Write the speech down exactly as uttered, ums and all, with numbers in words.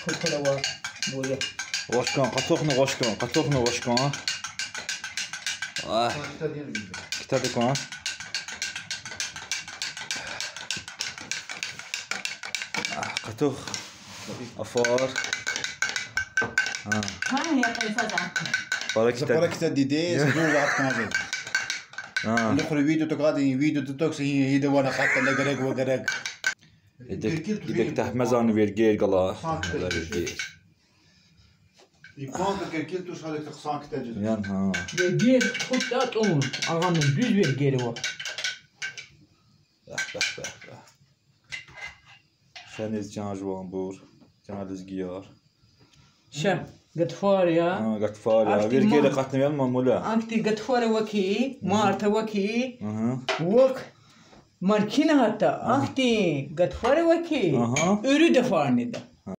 Тукурава. Буя. Гъваш кан, къатухна гъваш кан, къатухна гъваш кан. А, китади кан. А, къатух. Афар. А. Кан я къайса за. Пара китади. Пара китади дидес, дур вакът кан за. А. Нухри видео тукади, видео тутакси, ида вана къатта легараг вагараг. Идак, идак тахмазан вергер гала. Сан китади. Вергер. Икман да киркил туш гьалик хъсан китади. Ян, гьа. Вергер хутӀа тӀун, агъана дуьз вергер ава. Бяхъ, бяхъ, бяхъ, бяхъ. Шаниз чан жуванбур, чан лезгияр. Ша, гатфар я. Гьа, гатфар я. Ахьтин вергер ман. Къатна вян мамуля. Ахьтин гатфар ава ки, март ава ки. Агьа. Вак. Маркина гьатта, ахьтин гатфар ава ки, агьа, уьруьда фарнида.